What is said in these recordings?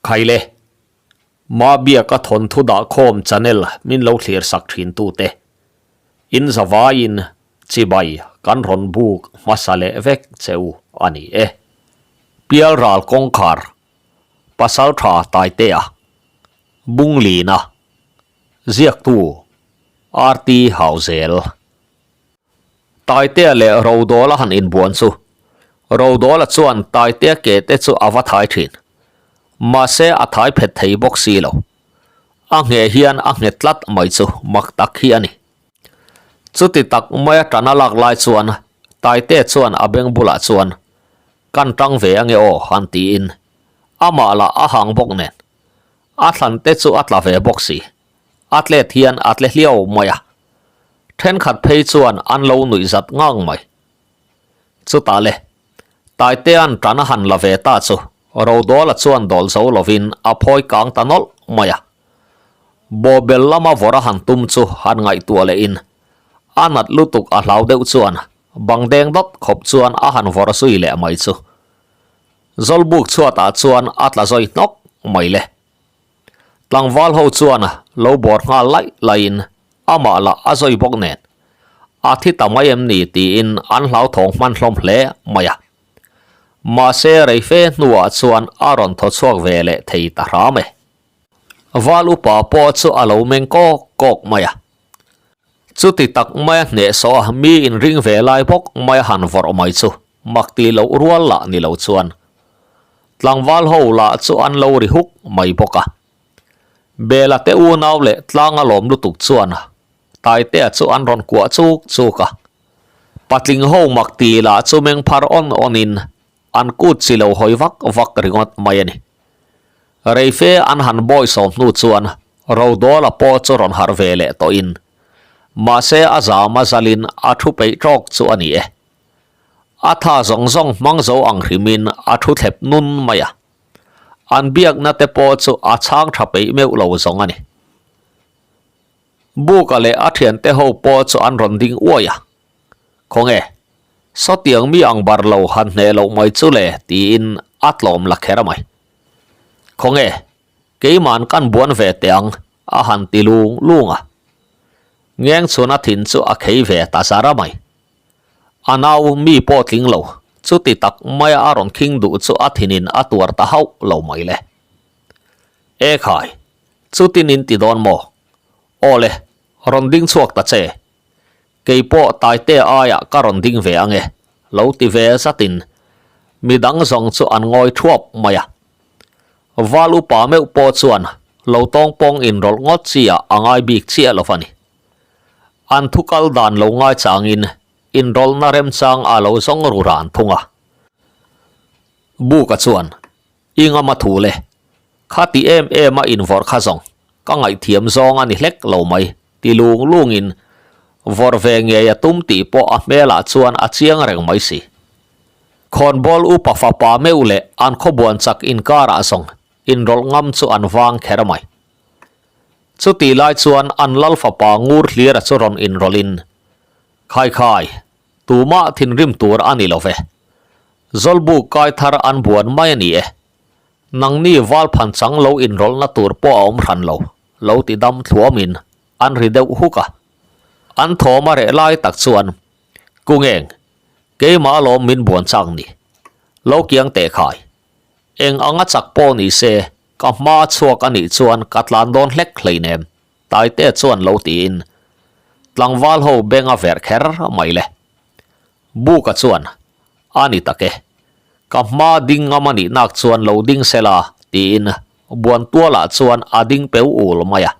Khaile, Mabiaka thawnthu dahkhawm channel min lo thlir sak thin tute, in zavaiin chibai kan rawn buk hmasa leh vek che u a ni e. Pialral kawngkhar, Pasaltha Taitea, Bunglina, Ziaktu, RT Hauzel. Taitea leh Rodawla han inbuan chu Rodawla chuan Taitea ke te chu a va thai thin. Mahse a thai phet thei bawk si lo. A ngheh hian a nghet tlat mai chu mak tak hi a ni. Chuti tak maia tan a lak lai chuan Taitea chuan a beng bulah chuan Kan tang ve ange aw han tiin amah lah a hang bawk nen a thlan te chu a tla ve bawk si. A tlet hian a tle hliau mai a, thenkhat phei chuan an lo nuih zat ngang mai. Chutah le, Taitea'n tan a han la ve ta chu Rodawla chuan dawl zo lovin a phawi kang ta nawlh mai a. Bawhbel lama vawrh a han tum chu han ngaihtuah lehin a nat lutuk a hlau deuh chuan bang deng dawt khawp chuan a han vawrh zui leh mai chu. Zawlbuk chhuatah chuan a tla zawi hnawk mai le. Tlangval ho chuan lo bawr nghal laih laihin amah lah a zawi bawk nen a thi ta mai em ni tiin an hlauthawng hman hlawm hle mai a. Mahse reife hnuah chuan a rawn thaw chhuak ve leh thei ta hram e. Val upa pawh chu a lo meng kawk kawk mai a. Chuti tak maia hnehsawh a mi inring ve lai bawk maia han vawrh mai chu mak ti loh rual lah ni lo chuan Tlangval ho lah chu an lo ri huk mai bawk a. Bela te unau leh tlanga lawm lutuk chuan Taitea chu an rawn kuah chuk chuk a. Patling ho mak ti lah chu meng phar awn awn in an kut chi lo hawi vak vak ringawt mai a ni. Reife an han bawi sawm hnu chuan Rodawla pawh chu rawn harh ve leh tawh in mahse a zam a zal in a thu peih tawk chu a ni e. A tha zawng zawng hmang zo ang hrimin a thu thlep nun mai a. An biakna te pawh chu a chhang tha peih meuh lo zawng a ni. Buka leh a thiante ho pawh chu an rawn ding uai a. Khawnge, sawtiang mi ang bar lo han hneh loh mai chu le tiin a tlawm la kher mai. Khawnge, keiman kan buan ve teh ang a han ti lung lung a. Ngeng chhuna thin chu a khei ve ta zar mai. A nau mi pawh tling lo, chuti tak maia a rawn khing duh chu a thinin a tuar ta hauh lo mai le. E khai, chutin in ti dawn maw? Aw le, rawn ding chhuak ta che. Kei pawh Taitea aiah ka rawn ding ve ange, lo ti ve zatin midang zawng chu an ngawi thuap mai a. Val upa meuh pawh chuan lo tawngpawng inrawlh ngawt chi ah a ngai bik chiah lo va ni. An thu kal dan lo ngai changin inrawlhna remchang a lo zawng ru ran thung a. Buka chuan, I ngam a thu le, kha ti em em a invawrh kha zawng, ka ngaihthiam zawng a ni hlek lo mai, ti lung lungin vawrh ve ngei a tum tih pawh a hmelah chuan a chiang reng mai si. Khawnbawl upa fapa meuh leh an khawbuan chak inkarah zawng inrawlh ngam chu an vang kher mai. Chutih lai chuan an lal fapa ngur hlir a chu rawn inrawlhin, Khai khai, tumah thinrim tur a ni lo ve. Zawlbuk kai thar an buan mai a ni e. Nangni val phan chang lo inrawlhna tur pawh a awm hran lo, lo ti dam thluamin an ri deuh huk a. An thawm a reh lai tak chuan, Kungeng, keimah alawm min buan chak ni. Lo kiang teh khai. Eng anga chak pawh ni se, ka hma chhuak a nih chuan ka tlan dawn hlek hleinem, Taite chuan lo tiin tlangval ho beng a verh kher mai le. Buka chuan, A ni tak e, ka hma ding ngam a nih nak chuan lo ding se la, tiin Buantualah chuan a ding peu ul mai a.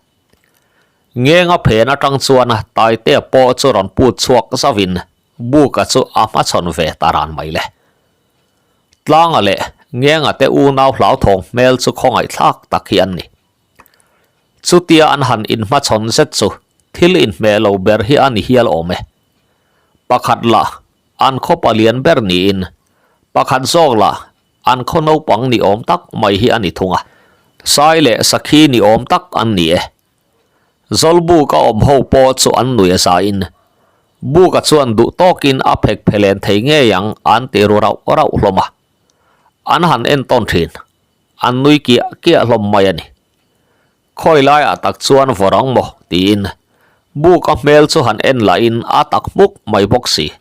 Ngenga phen atang chuan Taitea pawh chu rawn put chhuak zauhin Buka chu a hmachhawn ve ta ran mai le. Tlanga leh Ngenga te unau hlauthawng hmel chu khawngaihthlak tak hi an ni. Chutia an han inhmachhawn zet chu thil inhmeh lo ber hi a ni hial awm e. Pakhat lah an khaw palian ber niin pakhat zawk lah an khaw naupang ni awm tak mai hi a ni thung a. Sai leh sakhi ni awm tak an ni e. Zawlbuk a awm ho pawh chu an nui a zain Buka chuan duh tawkin a phek phelen thei ngei ang an ti ru rauh rauh hlawm a. An han en tawn thin. An nui kiah kiah hlawm mai a ni. Khawi laiah tak chuan vawr ang maw? tiin Buka hmel chu han en lahin a tak hmuk mai bawk si.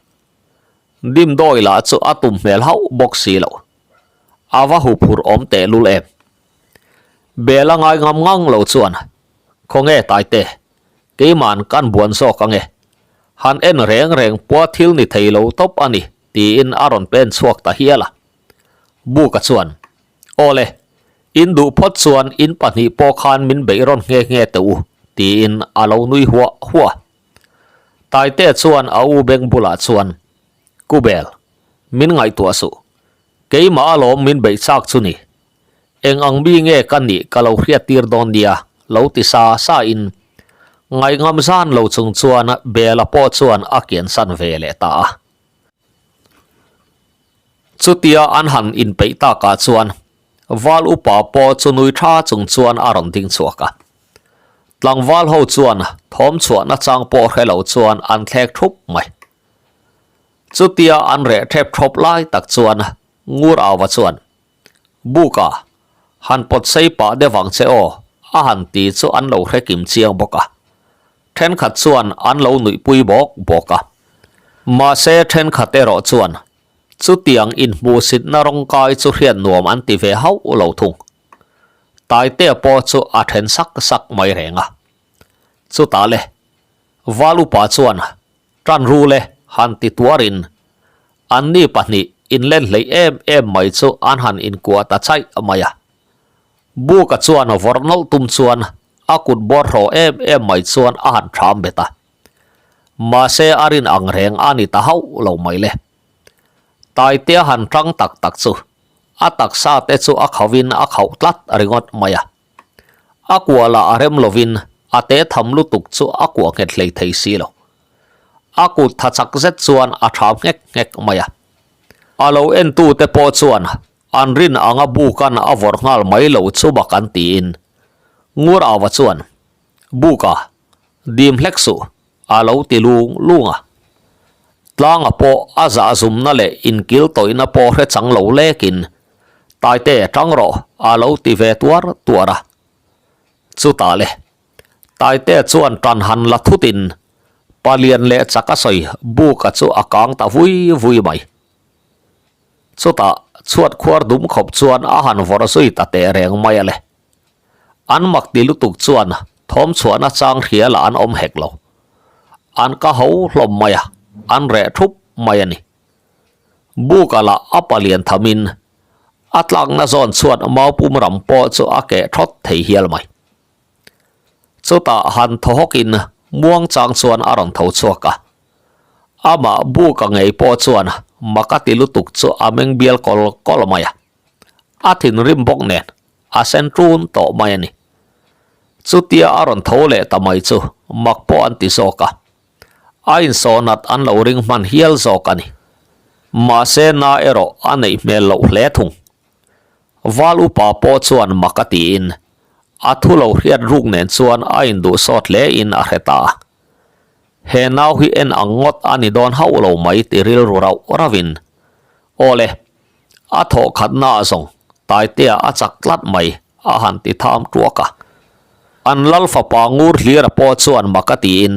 Dimdawi lah chu a tum hmel hauh bawk si lo. A va huphurh awm tehlul em. Bela ngai ngam ngang lo chuan, Khawnge Taite, keima'n kan buan zawk ange. Han en reng reng pua thil ni thei lo tawp a ni, tiin a rawn pen chhuak ta hial a. Buka chuan, Awle, in duh phawt chuan in pahnih pawh khan min beih rawn nghe nghe teh u, tiin a lo nui huah huah. Taite chuan a u beng bulah chuan, Kubel, min ngaihtuah suh. Keimah alawm min beih chak chu ni. Eng ang mi nge ka nih ka lo hriat tir dawn nia, lo ti sa sa in ngaihngam zan lo chung chuan Bela pawh chuan a kiansan ve leh ta a. Chutia an han inpeih takah chuan Val upa pawh chu nui tha chung chuan a rawn ding chhuak a. Tlangval ho chuan thawm chhuah nachang pawh hre lo chuan an thlek thup mai. Chutia an reh thep thawp lai tak chuan Ngur Auva chuan, Buka, han pawt sei pah deuh ang che aw, a han ti chu an lo hre kim chiang bawk a. Thenkhat chuan an lo nuihpui bawk bawk a. Mahse thenkhat erawh chuan chutiang inhmuhsitna rawngkai chu hriat nuam an ti ve hauh lo thung. Taitea pawh chu a then sak sak mai reng a. Chutah le, Val upa chuan Tan rule han ti tuarin anni pahnih inlen hleih em em mai chu an han inkuah ta chaih mai a. Buka chuan vawrh nawlh tum chuan a kut bawr hraw em em mai chuan a han ṭham bet a. Mahse a rin ang reng a ni ta hauh lo mai le. Taitea han ṭang tak tak chu a taksa te chu a khauhin a khauh tlat ringawt mai a. A kuah lah a rem lovin a te tham lutuk chu a kuah nghet hlei thei si lo. A kut tha chak zet chuan a tham nghek nghek mai a. A lo entute pawh chuan an rin anga bukan a vawrh nghal mai lo chu bak an tiin Ngur Ava chuan, Buka, dim hlek suh, a lo ti lung lung a. Tlanga pawh a zahzumna leh inkil tawihna pawh hre chang lo lekin, Taite, tang rawh, a lo ti ve tuar tuar a. Chutah le, Taite chuan tan han la thutin palian leh chak a sawi buka chu a kang ta vui vui mai. Chutah chhuat khuar dum khawp chuan a han vawrh zui ta teh reng mai a le. An mak ti lutuk chuan thawm chhuahna chang hria lah an awm hek lo. An ka ho hlawm mai a, an reh thup mai a ni. Buka lah a palian thamin a tlakna zawn chhuat maupum ram pawh chu a keh thawt thei hial mai. Chutah han thaw hawkin muang chang chuan a rawn tho chhuak a. Amah Buka ngei pawh chuan mak a ti lutuk chu a meng bial kawl kawl mai a. A thinrim bawk nen a sen ṭun tawh mai a ni. Chutia a rawn tho leh ta mai chu mak pawh an ti zawk a. A insawhnat an lo ring hman hial zawk a ni. Mahse na erawh a neih hmel loh hle thung. Val upa pawh chuan mak a tiin a thu lo hriat ruk nen chuan a induh sawt hle in a hre ta a. He nau hi en ang ngawt a ni dawn hauh lo mai ti rilru rauh rauh in, Aw le, a thawh khatna ah zawng Taitea a chak tlat mai a han ti tham tuak a. An lal fapa ngur hlira pawh chuan mak a tiin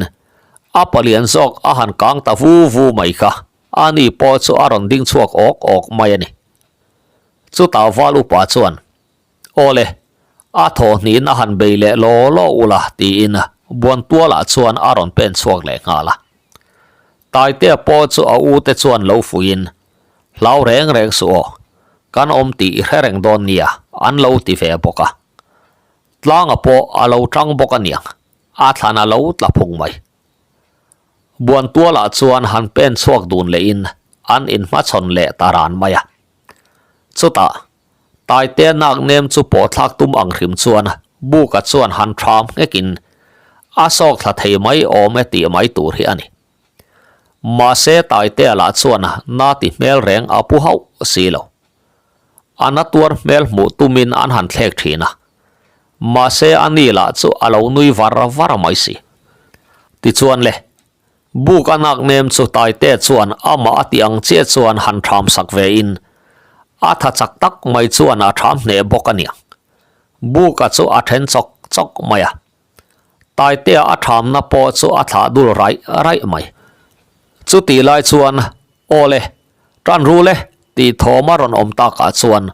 a palian zawk a han kang ta vu vu mai kha a ni pawh chu a rawn ding chhuak awk awk mai a ni. Chutah val upa chuan, Aw le, a thawhhnihin a han bei leh law law ula tiin Buantualah chuan a rawn pen chhuak leh nghal a. Taitea pawh chu a ute chuan lo fuiin, Hlau reng reng suh aw, kan awm tih i hre reng dawn nia an lo ti ve bawk a. Tlanga pawh a lo tang bawk aniang, a thlan a lo tla phung mai. Buantualah chuan han pen chhuak dun lehin an inhmachhawn leh ta ran mai a. Chutah, Taitea nak nem chu pawh thlak tum ang hrim chuan Buka chuan han ṭham nghekin a sawk thla thei mai awm e tih mai tur hi a ni. Mahse Taitea lah chuan na ti hmel reng a pu hauh si lo. A na tuar hmel hmuh tumin an han thlek thin a. Mahse a ni lah chu a lo nui var var mai si. Tichuan le, buk a nak nem chu Taitea chuan amah a tih ang chiah chuan han ṭham sak ve in. A tha chak tak mai chuan a ṭham hneh bawk a niang. Buka chu a ṭhen chawk chawk mai a. Taitea a ṭhamna pawh chu a thlah dul raih raih mai. Chutih lai chuan, Aw le, ṭan ru le, tih thawm a rawn awm takah chuan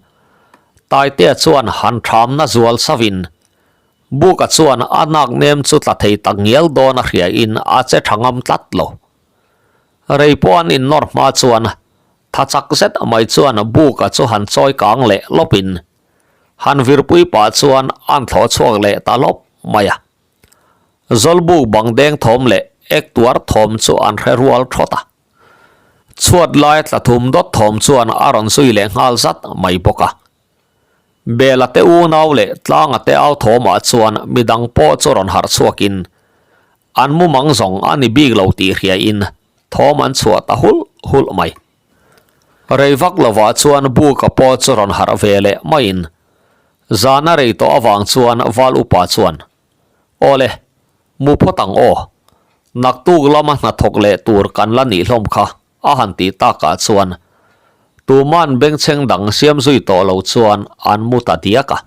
Taitea chuan han ṭhamna zual sauhin Buka chuan a nak nem chu tla thei tak ngial dawn a hriain a che ṭha ngam tlat lo. Rei pawh an innawr hma chuan tha chak zet mai chuan Buka chu han chawi kang leh lawpin han virpui pah chuan an thlawh chhuak leh ta lawp mai a. Zawlbuk bang deng thawm leh ek tuar thawm chu an hre rual thawt a. Chhuat lai tla thum dawt thawm chuan a rawn zui leh nghal zat mai bawk a. Bela te unau leh Tlanga te au thawmah chuan midang pawh chu rawn harh chhuakin an mumang zawng a ni bik lo tih hriain thawm an chhuah ta hulh hulh mai. Rei vak lovah chuan Buka pawh chu rawn harh ve leh maiin zan a rei tawh avang chuan Val Upa chuan, Aw le, mu phawt ang aw. Naktuk lama hnathawk leh tur kan la nih hlawm kha a han tih takah chuan tuman bengchheng dang siam zui tawh lo chuan an mu ta diak a.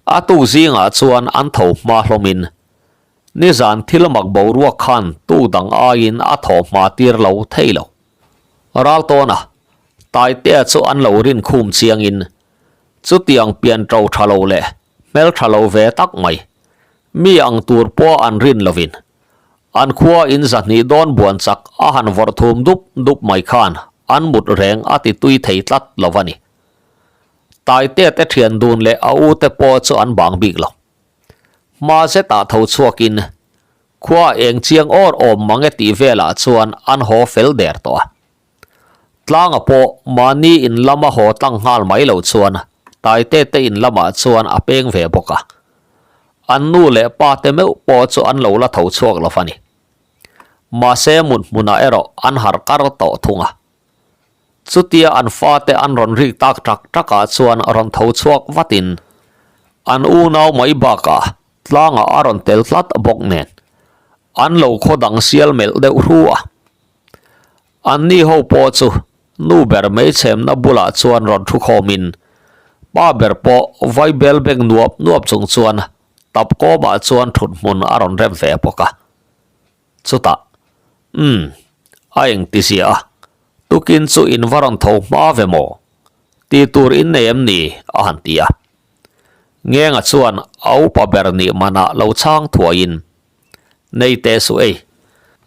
A tuk zingah chuan an tho hma hlawmin nizan thil mak boruak khan tuk dang aiin a thaw hma tir lo thei lo. Raltawna Taitea chu an lo rin khum chiangin chutiang pian ṭo ṭha lo leh hmel ṭha lo ve tak mai mi ang tur pawh an rin lovin An khua in zahnih dawn buan chak a han vawrh thum dup dup mai khan an mut reng a ti tui thei tlat lo a ni. Taitea te thian dun leh a u te pawh chu an bang bik lo. Hma zetah tho chhuakin khua eng chiang awr awm mang e tih velah chuan an haw fel der tawh a. Tlanga pawh mahni in lama haw tlang nghal mai lo chuan Taite te in lamah chuan a peng ve bawk a. An nu leh pa te meuh pawh chu an lo la tho chhuak lo a ni. Mahse mut hmunah erawh an harh kar tawh thung a. Chutia an fate an rawn rik tak tak takah chuan rawn tho chhuak vatin an unau mai bakah tlangah a rawn tel tlat bawk nen an lo khaw dang sial melh deuh hru a. Anni ho pawh chu nu ber meichhemna bulah chuan rawn thu khawmin pa ber pawh vaibel beng nuap nuap chung chuan tap kawmah chuan thut hmun a rawn rem ve bawk a. Chutah, Umm, a engti zia a, tukin chu in va rawn tho hma ve maw? Ti tur in nei em ni? a han ti a. Ngenga chuan a upa ber nih manah lo chhang thuaiin, Nei teh suh ei.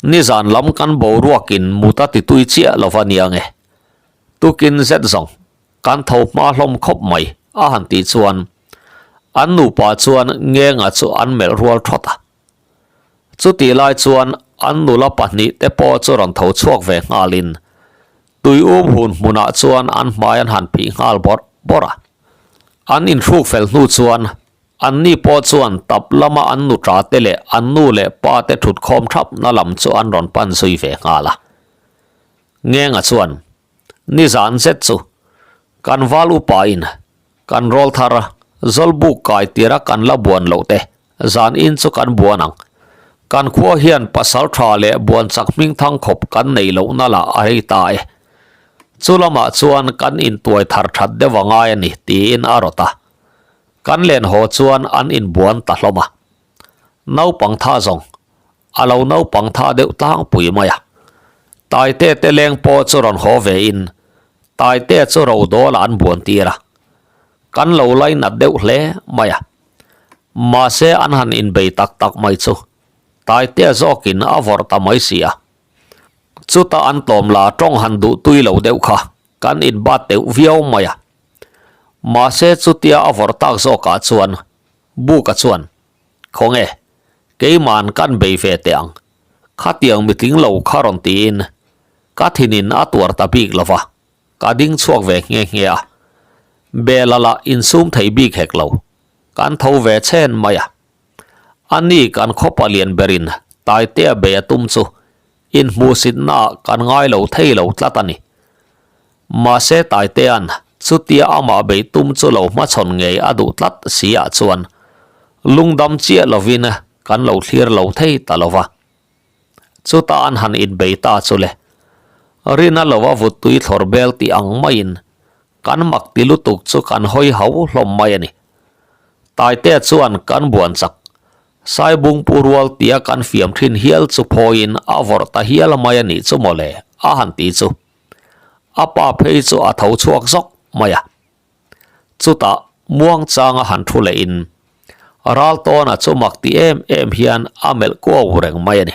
Nizan lam kan boruakin mut a ti tui chiah lo va nia nge. Tukin zet zawng, kan tho hma hlawm khawp mai, a han tih chuan an nupa chuan Ngenga chu an melh rual thawt a. Chutih lai chuan an nula pahnih te pawh chu rawn tho chhuak ve nghalin tui um hun hmunah chuan an hmai an han phih nghal bawrh bawrh a. An inhruk fel hnu chuan Anni pawh chuan tap lama an nuṭa te leh an nu leh pa te ṭhut khawm ṭhapna lam chu an rawn pan zui ve nghal a. Ngenga chuan, Nizan zet chu kan val upain kan rawl thar Zawlbuk kai tira kan la buan loh te zan in chu kan buan ang. Kan khua hian pasal ṭha leh buan chak hmingthang khawp kan nei lohna lah a rei ta e. Chu lamah chuan kan intuai thar ṭhat deuh a ngai a ni, tiin a rawt a. Kan len haw chuan an inbuan ta hlawm a. Naupang tha zawng, a lo naupang tha deuh tlangpui mai a. Taite te leng pawh chu rawn haw ve in, Taite chu ro dawlah an buan tir a. Kan lo lainat deuh hle mai a. Mahse an han inbei tak tak mai chu Taitea zawkin a vawrh ta mai si a. Chuta an tlawm la tawng han duh tui lo deuh kha kan inbat deuh viau mai a. Mahse chutia a vawrh tak zawkah chuan Buka chuan, Khawnge, keiman kan bei ve teh ang. Khatiang mitling lo kha rawn tiin ka thinin a tuar ta bik lo va, ka ding chhuak ve nghe nghe a. Bela lah insum thei bik hek lo, kan tho ve chhen mai a. Ani kan khawpa lian berin Taitea bei a tum chu Inhmuhsitnaah kan ngai lo thei lo tlat a ni. Mahse Taitea'n chutia amah beih tum chu lo hmachhawn ngei a duh tlat si ah chuan lungdam chiah lovin kan lo thlir lo thei ta lo va. Chuta an han inbei ta chu le. Rina lova vuttui thlawr bel tih ang maiin. Kan mak ti lutuk chu kan hawi hau hlawm mai a ni. Taitea chuan kan buan chak. Saibung pu rual tia kan fiam thin hial chu phawiin a vawrh ta hial mai a nih chu mawle a han ti chu. A pa phei chu a tho chhuak zawk mai a. Chutah muangchanga han thu lehin Raltawna chu mak ti em em hian a melh kuau reng mai a ni.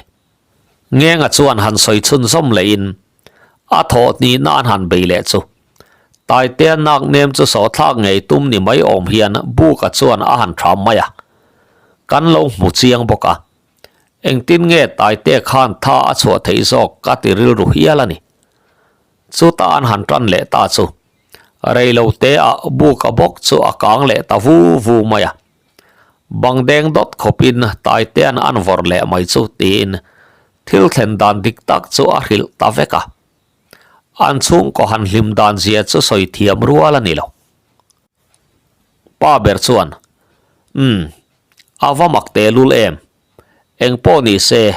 Ngenga chuan han sawi chhunzawm lehin a thawh hnihna an han bei leh chu. Taitea nak nem chu sawhthlak ngei tum ni mai awm hian Buka chuan a han thram mai a. Kan lo hmu chiang bawk a. Engtin nge Taitea khan tha a chhuah theih zawk ka ti rilru hial a ni. Chuta an han tan leh ta chu. Reilo te ah Buka bawk chu a kang leh ta vu vu mai a. Bang deng dawt khawpin Taitea'n an vawrh leh mai chu tiin thil thlen dan dik tak chu a hrilh ta vek a. An chhungkaw han hlim dan zia chu sawi thiam rual a ni lo. Pa ber chuan, Umm, a va mak tehlul em? Eng pawh ni se,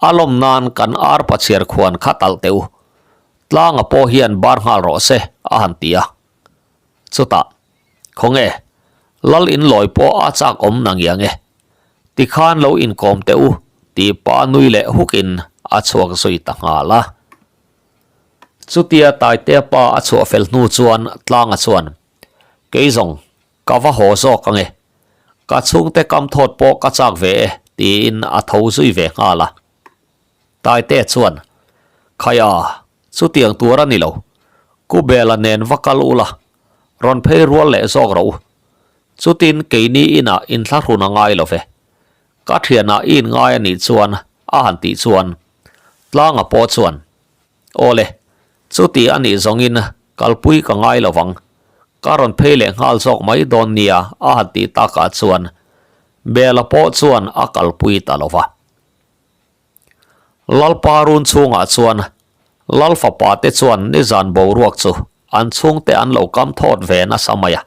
a lawm nan kan arpa chhiar khuan kha talh teh u. Tlanga pawh hian bar nghal rawh se, a han ti a. Chutah, Khawnge, Lal inlawi pawh a chak awm na ngiang e. Tikhan lo inkawm teh u, tih pa nui leh hukin a chhuak zui ta nghal a. Chutia Taitea pa a chhuah fel hnu chuan Tlanga chuan, Kei zawng, ka va haw zawk ange. Ka chhungte kam thawt pawh ka chak ve e, tiin a tho zui ve nghal a. Taitea chuan, Khaia, chutiang tur a ni lo. Kubela nen va kal ula, rawn phei rual leh zawk rawh u. Chutin keini inah inthlahrun a ngai lo ve. Ka thianah i inngai a nih chuan a han tih chuan Tlanga pawh chuan, Aw le, chuti a nih zawngin kalpui ka ngai lo vang. Ka rawn phei leh nghal zawk mai dawn nia a han tih takah chuan Bela pawh chuan a kalpui ta lo va. Lalpa run chhungah chuan Lal fapa te chuan nizan boruak chu an chhungte an lo kam thawt ve nasa mai a.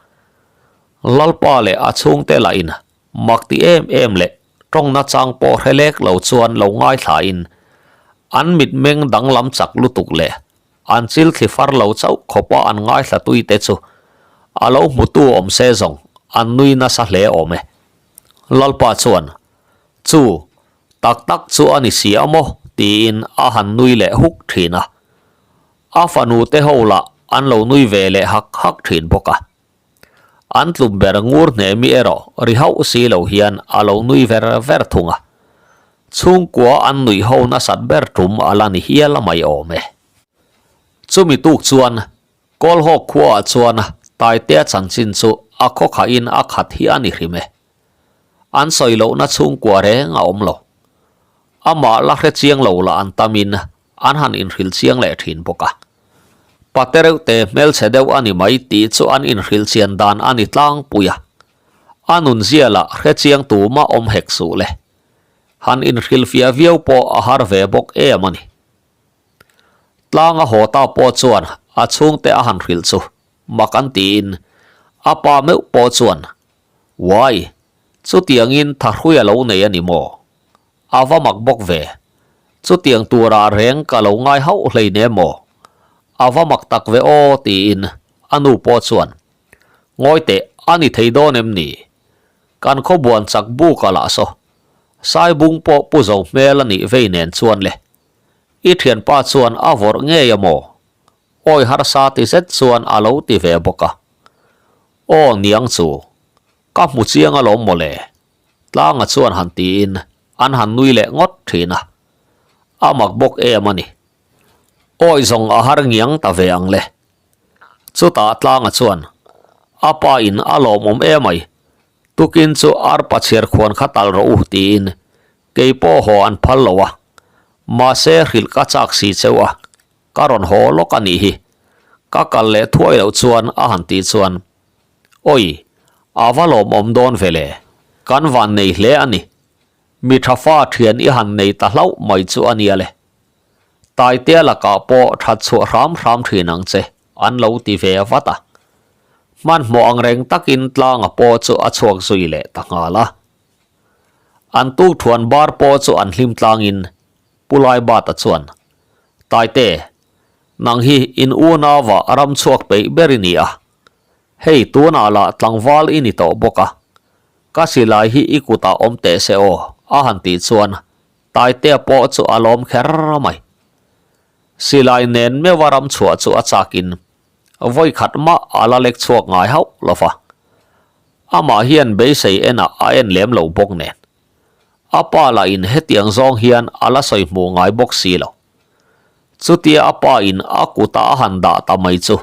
Lalpa leh a chhungte lah in mak ti em em leh tawng nachang pawh hre lek lo chuan lo ngaithla in an mitmeng danglam chak lutuk leh an chil thli far lo chauh khawpa an ngaithla tui te chu a lo hmutu awm se zawng an nui nasa hle awm e. Lalpa chuan chu Tak tak chu a ni si a maw? tiin a han nui leh huk thin a. A fanu te ho lah an lo nui ve leh hak hak thin bawk a. An tlum ber ngur hnehmi erawh ri hauh si lo hian a lo nui ver ver thung a. Chhungkua an nuih ho nasat ber tum a la ni hial mai awm e. Chumi tuk chuan Kawlhawk khuaah chuan Taitea chanchin chu a khawkhahin a khat hi a ni hrim e. An sawi lohna chhungkua reng a awm lo. Amah la hre chiang lo lah an tamin an han inhrilh chiang leh thin bawk a. Pate reuhte hmelchhe deuh a ni mai tih chu an inhrilh chian dan a ni tlangpui a. A nunzia lah hre chiang tumah awm hek suh le. Han inhrilh fiah viau pawh a har ve bawk em a ni. Tlanga haw ta pawh chuan a chhungte a han hrilh chu mak an tiin a pa meuh pawh chuan Uai, chutiangin thahrui a lo nei a ni maw? A va mak bawk ve. Chutiang turah reng ka lo ngai hauh hleinem maw? A va mak tak ve aw tiin a nu pawh chuan, Ngawi teh, a ni thei dawn em ni? Kan khawbuan chak buk a lah saw. Saibung pawh pu zo hmel a nih vei nen chuan le. I thianpa chuan a vawrh ngei a maw? Awi harsa ti zet chuan a lo ti ve bawk a. Aw niang chu, ka hmu chiang alawm mawle, Tlanga chuan han tiin an han nui leh ngawt thin a. A mak bawk em a ni. Awi zawng a har ngiang ta ve ang le. Chutah Tlanga chuan, A pa in a lawmawm emai, tukin chu arpa chhiar khuan kha talh rawh u tiin kei pawh haw an phal lo a, mahse hrilh ka chak si cheu a, Ka rawn haw lawk a nih hi. Ka kal leh thuai loh chuan a han tih chuan, Awi, a va lawmawm dawn ve le. Kan van nei hle a ni. Mi tha fa thian i han nei ta hlauh mai chu a nia le. Taitea lakah pawh that chhuah hram hram thin ang che, an lo ti ve vat a. Hmanhmawh ang reng takin tlanga pawh chu a chhuak zui leh ta nghal a. An tukthuan bar pawh chu an hlim tlangin Pu Laibata chuan, Taite, Nang hi in unauva ram chhuak peih ber i ni a. Hei tunah lah tlangval i ni tawh bawk a. Ka silai hi i kutah awm teh se aw, a han tih chuan Taitea pawh chu a lawm kher mai. Silai nen meuha ram chhuah chu a chakin vawi khat mah a la lek chhuak ngai hauh lo va. Amah hian beisei enah a en lem lo bawk nen. A pa lahin hetiang zawng hian a la sawi hmuh ngai bawk si lo. Chutia a pa in a kutah a han dah ta mai chu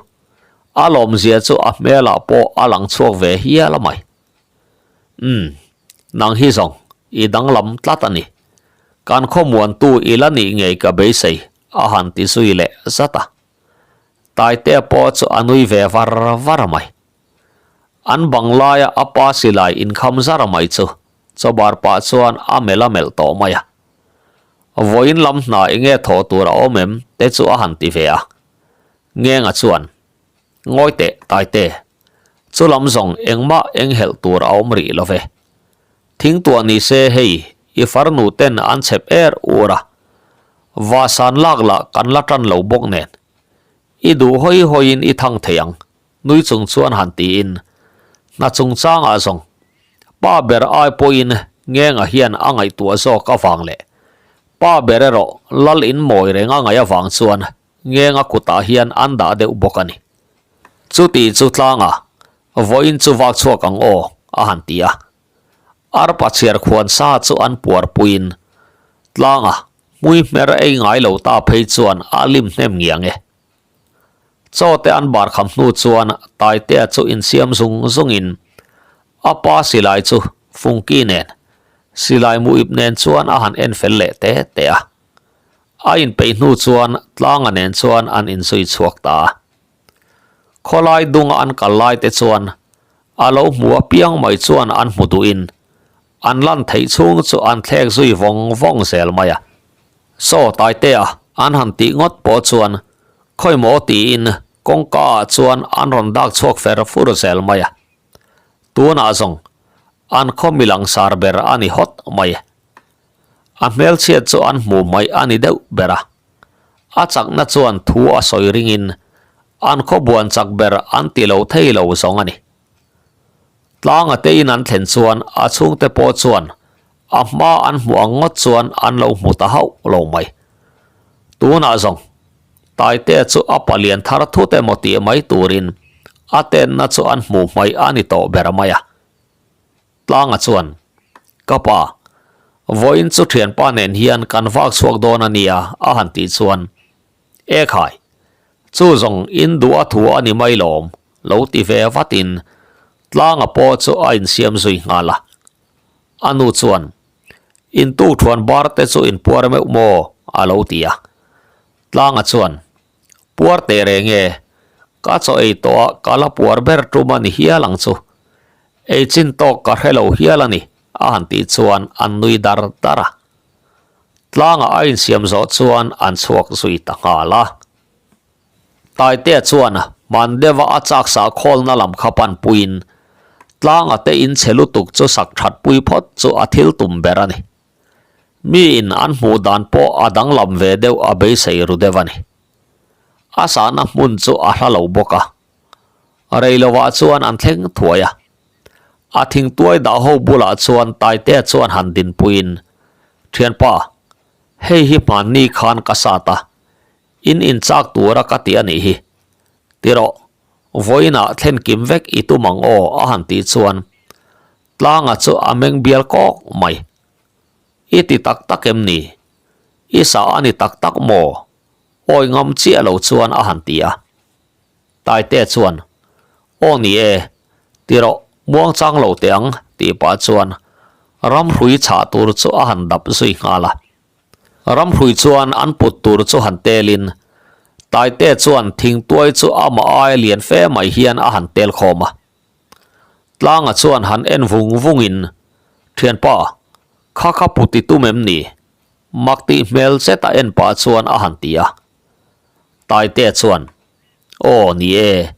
a lawmzia chu a hmelah pawh a lang chhuak ve hial mai. Umm, nang hi zawng i danglam tlat a ni. Kan khawmuantu i la nih ngei ka beisei a han ti zui leh zat a. Taitea pawh chu a nui ve var var mai. An bang laia a pa silai inkham zar mai chu chawbar pah chuan a melh a melh tawh mai a. Vawiin lam hna enge thawh tur a awm em te chu a han ti ve a. Ngenga chuan, Ngawi teh Taite, chu lam zawng engmah enghelh tur a awm rih lo ve. Thingtuah ni se hei i farnu ten an chhep er ur a, vahsan lak lah kan la tan lo bawk nen. I duh hawi hawiin i thang thei ang, nui chung chuan han tiin hna chungchangah zawng pa ber ai pawhin Ngenga hian a ngaihtuah zawk avang leh pa ber erawh lal in mawi reng a ngaih avang chuan Ngenga kutah hian an dah deuh bawk a ni. Chuti chu tlanga vawiin chu vak chhuak ang aw a han ti a. Arpa chhiar khuan sa chu an puar puiin tlanga hmui hmer ei ngai lo ta phei chuan a lim hnem ngiang e. Chaw te an bar kham hnu chuan Taitea chu insiam zung zungin a pa silai chu Fungki nen silai muip nen chuan a han en fel leh te te a. A inpeih hnu chuan tlanga nen chuan an inzui chhuak ta a. Khawlai dunga an kal lai te chuan a lo hmu apiang mai chuan an hmu duhin an lan theih chhung chu an thlek zui vawng vawng zel mai a. Saw Taitea an han tih ngawt pawh chuan khawimaw tiin kawngka ah chuan an rawn dak chhuak fer fur zel mai a. Tunah zawng an khaw milangsar ber a ni hawt mai. A hmelchhiat chu an hmuh mai a ni deuh ber a. A chakna chuan thu a sawi ringin an khaw buan chak ber an ti lo thei lo zawng a ni. Tlanga te in an thlen chuan a chhungte pawh chuan a hma an hmuh ang ngawt chuan an lo hmu ta hauh lo mai. Tunah zawng Taitea chu a palian thar thut emaw tih mai turin a tenna chu an hmuh hmaih a ni tawh ber mai a. Tlanga chuan, Ka pa, vawiin chu thianpa nen hian kan vak chhuak dawn a nia a han tih chuan, E khai, chu zawng in duh a thu a ni mai lawm, lo ti ve vatin Tlanga pawh chu a insiam zui nghal a. A nu chuan, In tukthuan bar te chu in puar meuh maw? a lo ti a. Tlanga chuan, Puar teh reng e, ka chaw ei tawh a ka la puar ber tum a ni hial ang chu. Ei chin tawk ka hre lo hial a ni, a han tih chuan an nui dar dar a. Tlanga a insiam zawh chuan an chhuak zui ta nghal a. Taitea chuan hman deuha a chak sah khawlna lam kha pan puiin tlanga te in chhe lutuk chu sak that pui phawt chu a thil tum ber a ni. Mi in an hmuh dan pawh a danglam ve deuh a beisei ru deuh a ni. A sahna hmun chu a hla lo bawk a. Rei lovah chuan an thleng thuai a. A thingtuai dah ho bulah chuan Taitea chuan han dinpuiin, Thianpa, hei hi hmanni khan ka sat a, in inchak tura ka ti a nih hi. Tirawh, vawiinah thlen kim vek i tum ang aw a han tih chuan Tlanga chu a meng bial kawk mai. I ti tak tak em ni? I sa a ni tak tak maw? Awi ngam chiah lo chuan a han ti a. Taitea chuan, Aw ni e, ti rawh, muangchang lo teh ang, tih pah chuan ramhrui chhah tur chu a han dap zui nghal a. Ramhrui chuan an put tur chu han telin, Taitea chuan thingtuai chu amah aia lian fe mai hian a han tel khawm a. Tlanga chuan han en vung vungin, Thianpa, kha kha put i tum em ni? Mak tih hmel zet a en pah chuan a han ti a. Taitea chuan, Aw, ni e,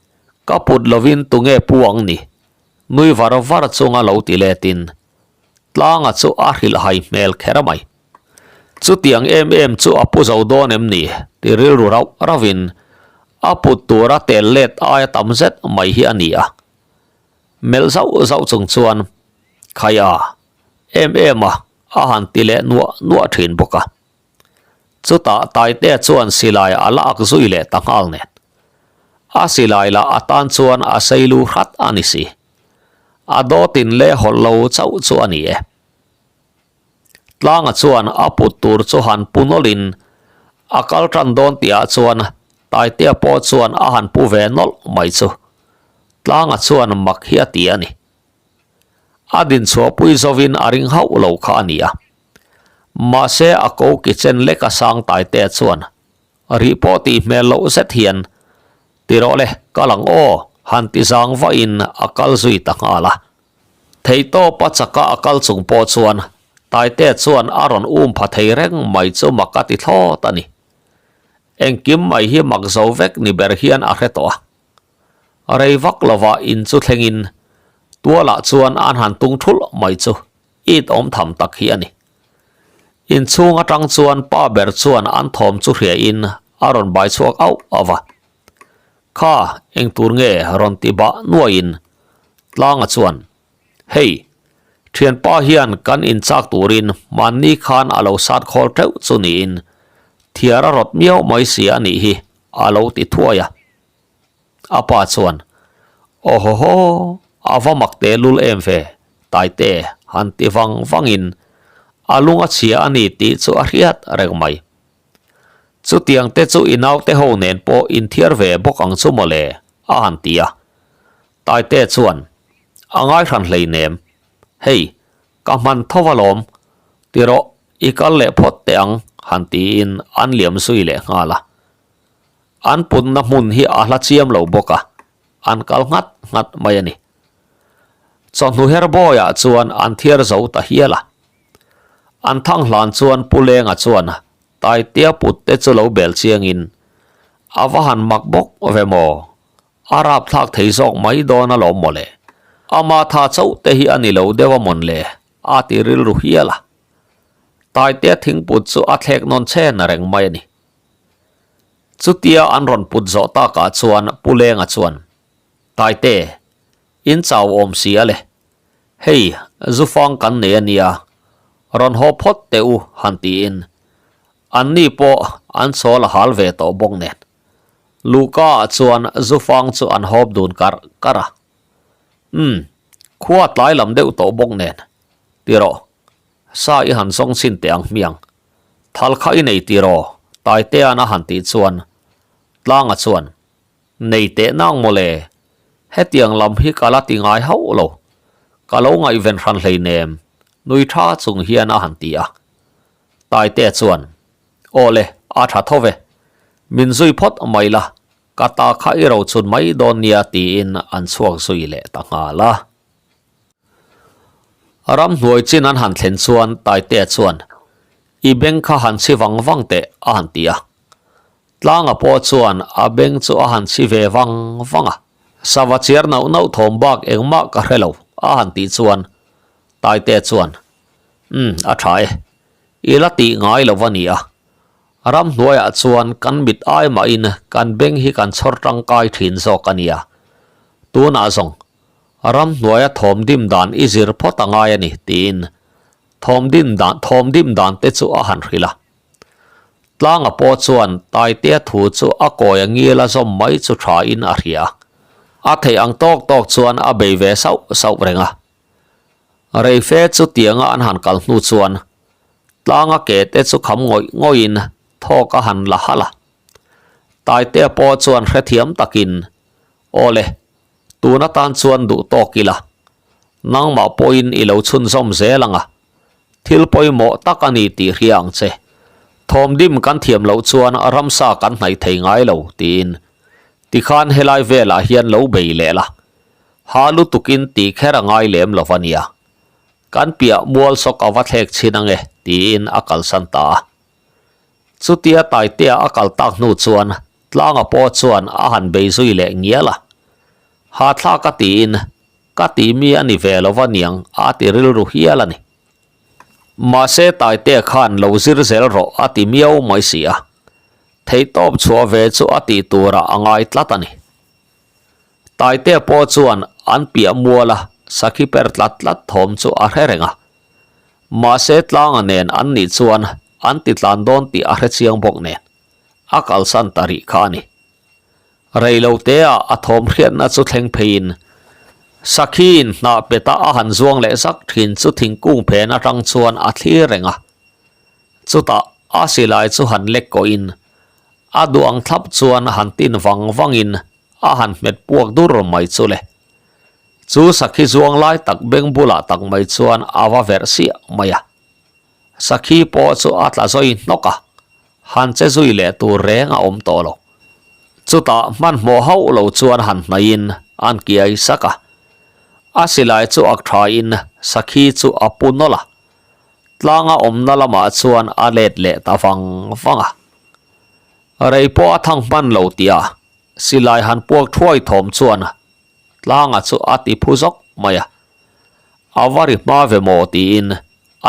ka put lovin tunge pu ang ni? Nui var var chunga lo ti letin Tlanga chu a hrilhhai hmel kher mai. Chutiang em em chu a pu zo dawn em ni? ti rilru rauh rauhin. A put tura tel let aia tam zet mai hi a ni a. Melh zauh zauh chung chuan, Khai a, em em a, a han ti leh nuah nuah thin bawk a. Chutah Taitea chuan silai a la ak zui leh ta nghal nen. A silai lah a tan chuan a sei lu hrat a ni si. A dawtin leh hawlh lo chauh chu a ni e. Tlanga chuan a put tur chu han pu nawlhin a kal tan dawn tihah chuan Taitea pawh chuan a han pu ve nawlh mai chu. Tlanga chuan mak hi a ti a ni. A dinchhuahpui zovin a ring hauh lo kha a ni a. Mahse a ko kitchen lek a sang Taitea chuan rih pawh tih hmel loh zet hian Ti rawh le, kal ang aw, han ti zang vahin a kal zui ta nghal a. Theihtawpa chaka a kal chung pawh chuan Taitea chuan a rawn um pha thei reng mai chu mak a ti thlawt a ni. Engkim mai hi mak zo vek ni ber hian a hre tawh a. Rei vak lovah in chu thlengin tualah chuan an han tung thulh mai chu it awm tham tak hi a ni. Inchhung atang chuan pa ber chuan an thawm chu hria in a rawn bai chhuak auh auh va. Kha, eng tur nge rawn ti bah nuaiin Tlanga chuan, Hei, thianpa hian kan inchak turin hmanni khan a lo sat khawl teuh chu niin thiar a rawt miau mai si a nih hi a lo ti thuai a. A pa chuan, Awhawhaw, a va mak teh lul em ve, Taite, han ti vang vangin a lung a chhia a ni tih chu a hriat reng mai. Chutiang te chu i naute ho nen pawh inthiar ve bawk ang chu mawle, a han ti a. Taite chuan, A ngai hran hleinem. Hei, ka hman tho alawm. Ti rawh, i kal leh phawt teh ang, han tiin an liam zui leh nghal a. An putna hmun hi a hla chiam lo bawk a, an kal nghat nghat mai a ni. Chawhnu her bawiah chuan an thiar zo ta hial a. An thang hlan chuan Pu Lenga chuan Taitea put te chu lo bel chiangin, A va han mak bawk ve maw? A rapthlak thei zawk mai dawn alawm maw le? Ama tha chauh te hi a ni lo deuh a mawn le? a ti rilru hial a. Taitea thingput chu a thlek nawn chen reng mai a ni. Chutia an rawn put zawh takah chuan Pu Lenga chuan, Taite, in chau awm si a le. Hei, zufang kan nei a nia, rawn haw phawt teh u han tiin anni pawh an chawl a hal ve tawh bawk nen. Luhka ah chuan zufang chu an hawp dun karh karh a. Umm, khua tlai lam deuh tawh bawk nen. Ti rawh, sa i han zawng chhin teh ang hmiang. Thal kha i nei tiraw? Taitea'n a han tih chuan Tlanga chuan, Nei teh nang mawle, hetiang lam hi ka la ti ngai hauh lo, ka lo ngaihven hran hleinem, nui tha chung hian a han ti a. Taitea chuan, Aw le, a tha tho ve, min zui phawt mai la, ka ta kha i rochun mai dawn nia tiin an chhuak zui leh ta nghal a. Ramhnuai chin an han thlen chuan Taitea chuan, I beng kha han chhi vang vang teh, a han ti a. Tlanga pawh chuan a beng chu a han chhi ve vang vang a. Sava chiar nauh nauh thawm bak engmah ka hre lo, a han tih chuan Taitea chuan, Umm, a tha e. I la tih ngai lo va ni a. Ramhnuaiah chuan kan mit ai mahin kan beng hi kan chhawr tangkai thin zawk a nia. Tunah zawng Ramhnuaia thawm dim dan i zir phawt a ngai a ni, tiin thawm dim dan thawm dim dan te chu a han hrilh a. Tlanga pawh chuan Taitea thu chu a kawi a ngil a zawm mai chu tha in a hria a. A theih ang tawk tawk chuan a bei ve sauh sauh reng a. Reife chu tianga an han kal hnu chuan Tlanga ke te chu kham ngawih ngawih in thawk a han la halh a. Taitea pawh chuan hrethiam takin, Aw le, Tun atan chuan duh tawk ila, nangmah pawhin i lo chhunzawm zel ang a, thil pawimawh tak a ni tih hria ang che. Thawmdim kan thiam loh chuan ramsa kan hnaih thei ngai lo, tiin tikhan helai velah hian lo bei leh la, ha lutukin tih kher a ngai lem lo va nia. Kan piah mual sawk a va thlek chhin ang e, tiin a kalsan ta a. Chutia Taitea a kal tak hnu chuan Tlanga pawh chuan a han bei zui leh ngial a. Hahthlak a tiin, Ka tih mi a ni ve lo va niang a ti rilru hial a ni. Mahse Taitea khan lo zir zel rawh a ti miau mai si a. Theihtawp chhuah ve chu a tih turah a ngai tlat a ni. Taitea pawh chuan an piah muala sakhi per tlat tlat thawm chu a hre reng a. Mahse tlanga nen an nih chuan an ti tlan dawn tih a hre chiang bawk nen a kalsan ta rih kha a ni. Reilotea a thawm hriatna chu thleng pheiin sakhiin hnah peta a han zuang leh zak thin chu thingkung phen atang chuan a thlir reng a. Chutah a silai chu han lek kawhin a duh ang thlap chuan han tin vang vangin a han hmet puak dur mai chu le. Chu sakhi zuang lai tak beng bulah tak mai chuan a va verh siah mai a. Sakhi pawh chu a tla zawi hnawk a, han che zui leh tur reng a awm tawh lo. Chutah hmanhmawh hauh lo chuan han hnaihin an kiai sak a. A silai chu ak thain sakhi chu a pu nawlh a. Tlanga awmna lamah chuan a let leh ta vang vang a. Rei pawh a thang hman lo tih a silai han puak thuai thawm chuan tlanga chu a ti phu zawk mai a. A va ri hma ve maw tiin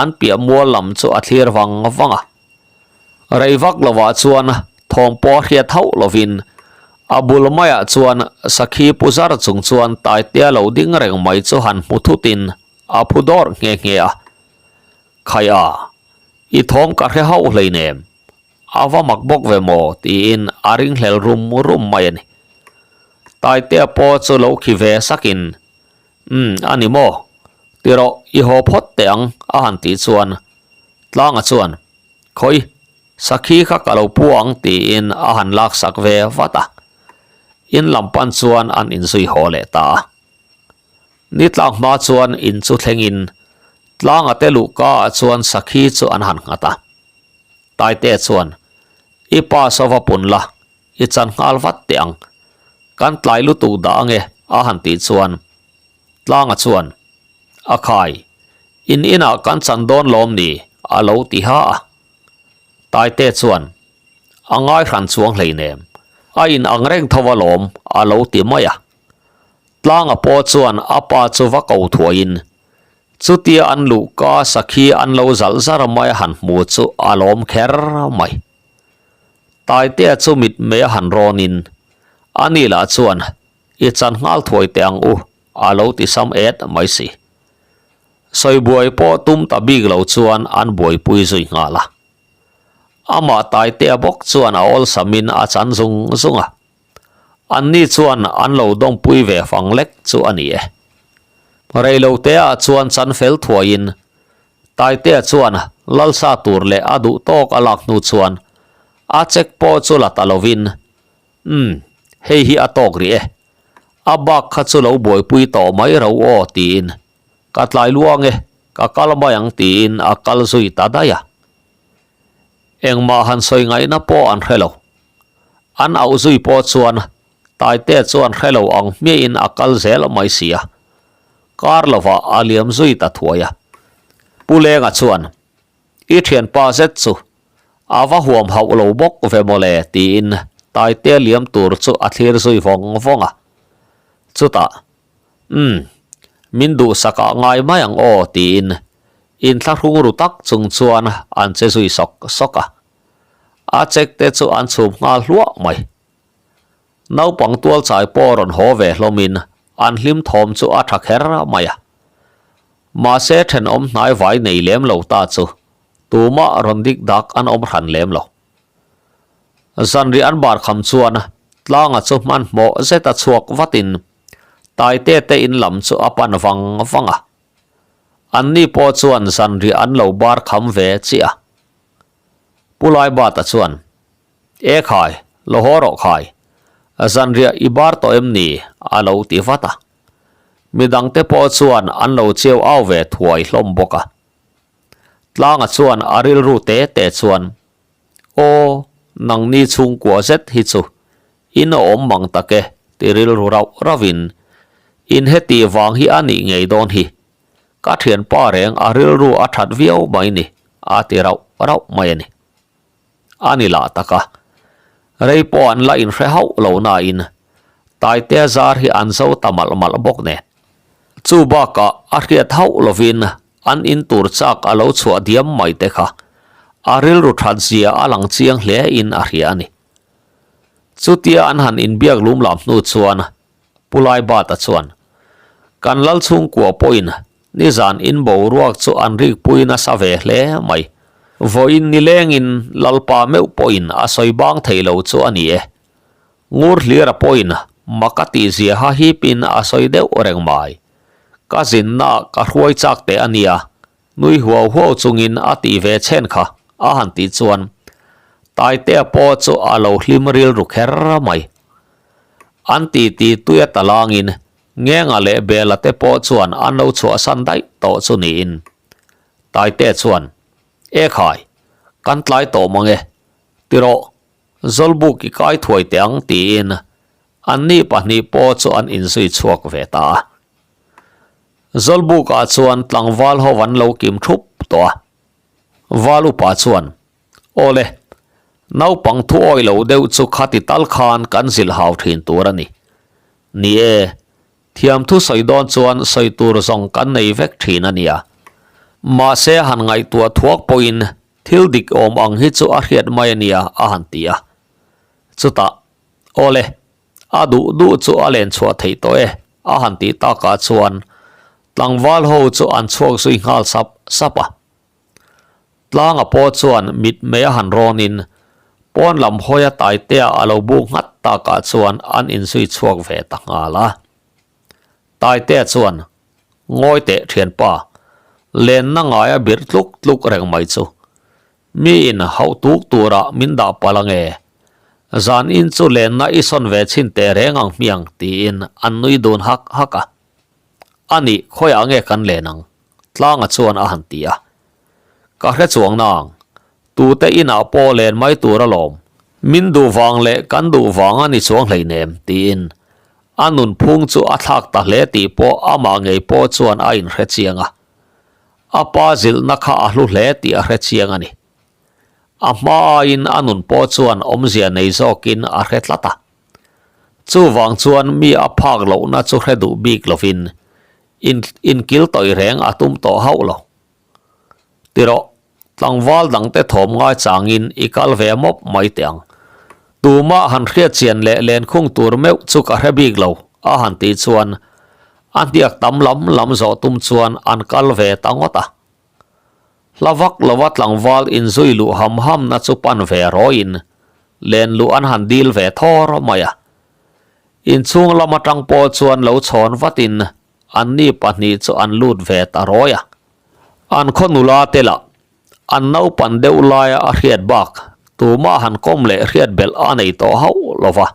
an piah mual lam chu a thlir vang vang a. Rei vak lovah chuan thawm pawh a hriat hauh lovin a bul maiah chuan sakhi pu zar chung chuan Taitea lo ding reng mai chu han hmu thutin A phu dawrh nghe nghe a. Khai a, i thawm ka hre hauh hleinem. A va mak bawk ve maw tiin a ringhlel rum rum mai a ni. Taitea pawh chu lo khi ve sakin, Umm, a ni maw? Ti rawh, i haw phawt teh ang a han tih chuan Tlanga chuan, Khawi, sakhi kha ka lo pu ang tiin a han laksak ve vat a. In lam pan chuan an inzui haw leh ta a. Ni tlak hma chuan in chu thlengin tlanga te luhka ah chuan sakhi chu an han nghat a. Taite chuan, I pa sava pun la, i chan nghal vat teh ang. Kan tlai lutuk dah ange a han tih chuan tlanga chuan, A khai, in inah kan chan dawn lawm ni a lo ti ha a. Taite chuan, A ngai hran chuang hleinem, a in ang reng tho alawm a lo ti mai a. Tlanga pawh chuan a pa chu va ko thuaiin, chutia an luhka sakhi an lo zalh zar mai a han hmu chu a lawm kher mai. Taitea chu mitmei a han rawnin, ani lah chuan, I chan nghal thuai teh ang u, a lo ti sam et mai si. Sawibuai pawh tum ta bik lo chuan an buaipui zui nghal a. Amah Taitea bawk chuan a awlsamin a chan zung zung a. Anni chuan an lo dawmpui ve fang lek chu a ni e. Reilotea chuan chan fel thuaiin Taitea chuan lalsa tur leh a duh tawk a lak hnu chuan a check pawh chu la ta lovin, Umm, hei hi a tawk rih e. A bak kha chu lo buaipui tawh mai ro aw tiin ka tlai luang e, ka kal mai ang tiin a kal zui ta daih a. Engmah han sawi ngaihna pawh an hre lo. An auh zui pawh chuan Taitea chuan hre lo ang hmiahin a kal zel mai si a. Kar lovah a liam zui ta thuai a. Pu Lenga chuan, I thianpa zet chu a va huam hauh lo bawk ve mawle tiin Taitea liam tur chu a thlir zui vawng vawng a. Chutah, Umm, min duhsakah ngai mai ang aw tiin inthlahrung ru tak chung chuan an che zui sawk sawk a. A check te chu an chhum nghal hluah mai. Naupang tual chai pawh rawn haw ve hlawmin an hlim thawm chu a tha kher mai a. Mahse thenawm hnai vai nei lem lo ta chu tumah rawn dik dak an awm hran lem lo. Zanriah an bar kham chuan tlanga chu hmanhmawh zeta chhuak vatin Taite te in lam chu a pan vang vang a. Anni pawh chuan zanriah an lo bar kham ve chiah a. Pu Laibata chuan, E khai, lo haw rawh khai. Zanriah i bar tawh em ni? a lo ti vat a. Midangte pawh chuan an lo cheu au ve thuai hlawm bawk a. Tlanga chuan a rilru te te chuan, Aw, nangni chhungkua zet hi chu in awm mang tak e ti rilru rauh rauhin, In heti vang hi a nih ngei dawn hi. Ka thianpa reng a rilru a that viau mai ni, a ti rauh rauh mai a ni. A ni lah tak a, rei pawh an la inhre hauh lo nain Taitea zar hi an zo ta malh malh bawk nen. Chu bakah a hriat hauh lovin an in tur chak a lo chhuah diam mai te kha a rilru that zia a lang chiang hle in a hria a ni. Chutia an han inbiak lum lam hnu chuan Pu Laibata chuan, Kan lal chhungkua pawhin nizan in boruak chu an rikpui nasa ve hle mai. Vawiin nilengin Lalpa meuh pawhin a sawi bang thei lo chu a ni e. Ngur hlira pawhin mak a tih ziaha hipin a sawi deuh reng mai. Ka zinna ka hruai chak teh a nia, nui huau huau chungin a tih ve chhen kha a han tih chuan Taitea pawh chu a lo hlim rilru kher mai. An titi tuia talangin Ngenga leh Bela te pawh chuan an lo chhuahsan daih tawh chu niin Taitea chuan, E khai, kan tlai tawh mang e, tirawh, Zawlbuk i kai thuai teh ang tiin anni pahnih pawh chu an inzui chhuak ve ta a. Zawlbukah chuan tlangval ho an lo kim thup tawh a. Val upa chuan, Aw le, naupang thu awi lo deuh chu khati tal khan kan zilh hau thin tur a ni. Ni e, thiam thu sawi dawn chuan sawi tur zawng kan nei vek thin a nia. Mahse han ngaihtuah thuak pawhin Thil dik awm ang hi chu a hriat mai a nia a han ti a. Chutah, Aw le, a duh duh chu a len chhuah theih tawh e a han tih takah chuan tlangval ho chu an chhuak zui nghal sap sap a. Tlanga pawh chuan mitmei a han rawnin pawn lam hawia Taitea a lo buk nghat takah chuan an inzui chhuak ve ta nghal a. Taitea chuan, Ngawi teh thianpa, lenna ngaia birh tluk tluk reng mai chu. Miin hauh tuk turah min dah palh ange. Zan in chu lenna i sawn ve chhin teh reng ang hmiang tiin an nui dun hak hak a. A nih khawiah nge kan len ang? Tlanga chuan a han ti a. Ka hre chuang nang, tute inah pawh len mai tur alawm. Min duh vang leh kan duh vang a ni chuang hleinem tiin A nunphung chu a thlak ta hle tih pawh amah ngei pawh chuan a inhre chiang a. A pa zilhna kha a hlu hle tih a hre chiang a ni. A hma aiin a nun pawh chuan awmzia nei zawkin a hre tlat a. Chuvang chuan mi a phak lohna chu hre duh bik lovin in inkil tawih reng a tum tawh hauh lo. Tirawh, tlangval dangte thawm ngai changin i kal ve mawp mai teh ang. Tumah han hriatchian leh lenkhung tur meuh chu ka hre bik lo, a han tih chuan a hniak tam lam lam zawh tum chuan an kal ve ta ngawt a. Hla vak lova tlangval inzui luh ham hamna chu pan ve rawiin len luh an han dil ve thawr mai a. Inchhung lam atang pawh chuan lo chhawn vatin Anni pahnih chu an lut ve ta rawi a. An khaw nula te lah an naupan deuh laia a hriat bak tumah han kawm leh hriat belh a nei tawh hauh lo va.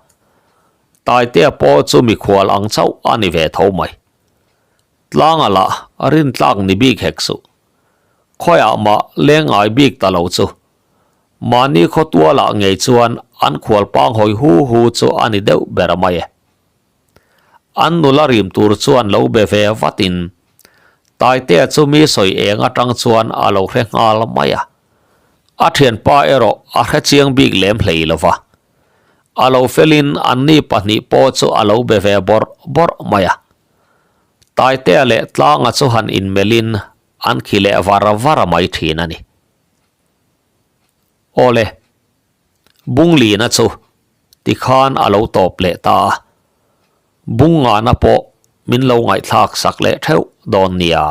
Taitea pawh chu mikhual ang chauh a ni ve tho mai. Tlanga lah rintlak ni bik hek suh. Khawiah mah leng ngai bik ta lo chu. Mahni khaw tualah ngei chuan an khual pang hawi hu hu chu a ni deuh ber mai e. An nula rim tur chuan lo be ve vatin Taitea chu mi sawi eng atang chuan a lo hre nghal mai a. A thianpa erawh a hre chiang bik lem hlei lo va. A lo felin anni pahnih pawh chu a lo be ve bawrh bawrh mai a. Taitea leh Tlanga chu han inmelhin an khi leh var var mai thin a ni. Awle, Bunglina chu tikhan a lo tawp leh ta a, Bungngana pawh min lo ngaihthlak sak leh theuh dawn nia.